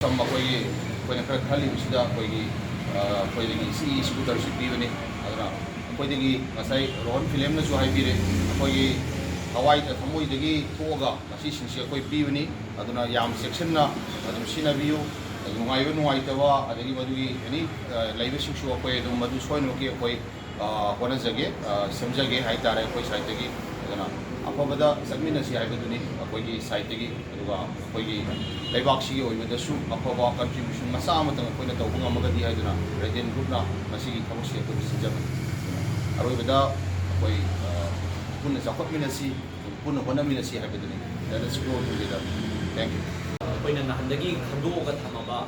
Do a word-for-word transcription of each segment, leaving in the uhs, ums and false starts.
ꯁꯝ ꯑꯩꯈꯣꯏꯒꯤ, ꯑꯩꯈꯣꯏꯅ ꯈꯔ ꯈꯜꯂꯤꯕꯁꯤꯗ ꯑꯩꯈꯣꯏꯒꯤ, ꯑ, ꯑꯩꯈꯣꯏꯗꯒꯤ ꯁꯤ ꯁ꯭ꯀꯨꯇꯔꯁꯤ ꯄꯤꯕꯅꯤ꯫ ꯑꯗꯨꯅ ꯑꯩꯈꯣꯏꯗꯒꯤ ꯉꯁꯥꯏ ꯔꯣꯍꯟ ꯐꯤꯂꯦꯝꯅꯁꯨ ꯍꯥꯏꯕꯤꯔꯦ, ꯑꯩꯈꯣꯏꯒꯤ ꯊꯋꯥꯏꯗ, ꯊꯃꯣꯏꯗꯒꯤ ꯊꯣꯛꯑꯒ ꯃꯁꯤꯁꯤꯡꯁꯤ ꯑꯩꯈꯣꯏ ꯄꯤꯕꯅꯤ꯫ ꯑꯗꯨꯅ ꯌꯥꯝ ꯆꯦꯛꯁꯤꯟꯅ ꯑꯗꯨꯝ ꯁꯤꯖꯤꯟꯅꯕꯤꯌꯨ꯫ ꯅꯨꯡꯉꯥꯏꯕ ꯅꯨꯡꯉꯥꯏꯇꯕ, ꯑꯗꯒꯤ ꯃꯗꯨꯒꯤ ꯑꯦꯅꯤ, ꯑ, ꯂꯩꯕꯁꯤꯡꯁꯨ ꯑꯩꯈꯣꯏ ꯑꯗꯨꯝ ꯃꯗꯨ ꯁꯣꯏꯅꯃꯛꯀꯤ ꯑꯩꯈꯣꯏ, ꯑ, ꯍꯣꯠꯅꯖꯒꯦ, ꯑ, ꯁꯦꯝꯖꯒꯦ ꯍꯥꯏꯇꯥꯔꯦ ꯑꯩꯈꯣꯏ ꯁꯥꯏꯠꯇꯒꯤ꯫ ꯑꯗꯨꯅ ꯑꯐꯕꯗ ꯆꯠꯃꯤꯟꯅꯁꯤ ꯍꯥꯏꯕꯗꯨꯅꯤ ꯑꯩꯈꯣꯏꯒꯤ ꯁꯥꯏꯠꯇꯒꯤ꯫ ꯑꯗꯨꯒ ꯑꯩꯈꯣꯏꯒꯤ ꯂꯩꯕꯥꯛꯁꯤꯒꯤ ꯑꯣꯏꯕꯗꯁꯨ ꯑꯐꯕ contribution ꯃꯆꯥ ꯑꯃꯇꯪ ꯑꯩꯈꯣꯏꯅ ꯇꯧꯕ ꯉꯝꯃꯒꯗꯤ ꯍꯥꯏꯗꯨꯅ ꯔꯦꯗꯤꯌꯟ ꯒ꯭ꯔꯨꯞꯅ ꯃꯁꯤꯒꯤ ꯊꯕꯛꯁꯤ ꯑꯩꯈꯣꯏ ꯁꯤꯟꯖꯕꯅꯤ꯫ ꯑꯔꯣꯏꯕꯗ ꯑꯩꯈꯣꯏ, ꯑ, ꯄꯨꯟꯅ ꯆꯥꯎꯈꯠꯃꯤꯟꯅꯁꯤ, ꯄꯨꯟꯅ ꯍꯣꯠꯅꯃꯤꯟꯅꯁꯤ ꯍꯥꯏꯕꯗꯨꯅꯤ꯫ Let us grow together. Thank you. ꯑꯩꯈꯣꯏꯅ ꯅꯍꯥꯟꯗꯒꯤ ꯈꯟꯗꯣꯛꯑꯒ ꯊꯝꯃꯕ,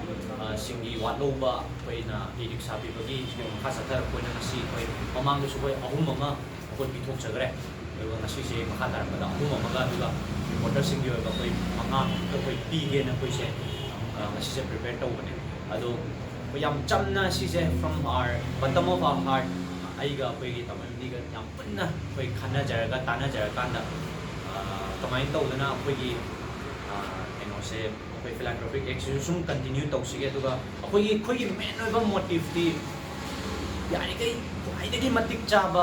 ꯑ, ꯁꯤꯡꯒꯤ ꯋꯥꯠꯍꯧꯕ ꯑꯩꯈꯣꯏꯅ ꯏ ꯔꯤꯛꯁꯥ ꯄꯤꯕꯒꯤ ꯃꯈꯥ ꯆꯠꯊꯔꯛꯄ ꯑꯣꯏꯅ ꯉꯁꯤ ꯑꯩꯈꯣꯏ ꯃꯃꯥꯡꯗꯁꯨ ꯑꯩꯈꯣꯏ ꯑꯍꯨꯝ ꯑꯃ ꯑꯩꯈꯣꯏ ꯄꯤꯊꯣꯛꯆꯈ꯭ꯔꯦ꯫ ꯑꯗꯨꯒ ꯉꯁꯤꯁꯦ ꯃꯈꯥ ꯇꯥꯔꯛꯄꯗ ꯑꯍꯨꯝ ꯑꯃꯒ ꯑꯗꯨꯒ ꯔꯤꯄꯣꯔꯇꯔꯁꯤꯡꯒꯤ ꯑꯣꯏꯕ ꯑꯩꯈꯣꯏ ꯃꯉꯥ ꯑꯃ ꯑꯩꯈꯣꯏ ꯄꯤꯒꯦꯅ ꯑꯩꯈꯣꯏꯁꯦ, ꯑ, ꯉꯁꯤꯁꯦ ꯄ꯭ꯔꯤꯄꯦꯌꯔ ꯇꯧꯕꯅꯦ꯫ ꯑꯗꯣ ꯑꯩꯈꯣꯏ ꯌꯥꯝ ꯆꯝꯅ ꯁꯤꯁꯦ from our bottom of our heart ꯑꯩꯒ ꯑꯩꯈꯣꯏꯒꯤ ꯇꯥꯃꯣ ꯑꯦꯝꯗꯤꯒ ꯌꯥꯝ ꯄꯨꯟꯅ ꯑꯩꯈꯣꯏ ꯈꯟꯅꯖꯔꯒ ꯇꯥꯟꯅꯖꯔꯀꯥꯟꯗ, ꯑ, ꯀꯃꯥꯏꯅ ꯇꯧꯗꯅ ꯑꯩꯈꯣꯏꯒꯤ, ꯑ, ꯀꯩꯅꯣꯁꯦ ꯑꯩꯈꯣꯏ ꯐꯤꯂꯥꯟꯊ꯭ꯔꯣꯄꯤꯛ ꯑꯦꯛꯁꯤꯁꯨ ꯁꯨꯝ ꯀꯟꯇꯤꯅ꯭ꯌꯨ ꯇꯧꯁꯤꯒꯦ꯫ ꯑꯗꯨꯒ ꯑꯩꯈꯣꯏꯒꯤ, ꯑꯩꯈꯣꯏꯒꯤ ꯃꯦꯟ ꯑꯣꯏꯕ ꯃꯣꯇꯤꯞꯇꯤ ꯌꯥꯔꯤꯈꯩ ꯈ꯭ꯋꯥꯏꯗꯒꯤ ꯃꯇꯤꯛ ꯆꯥꯕ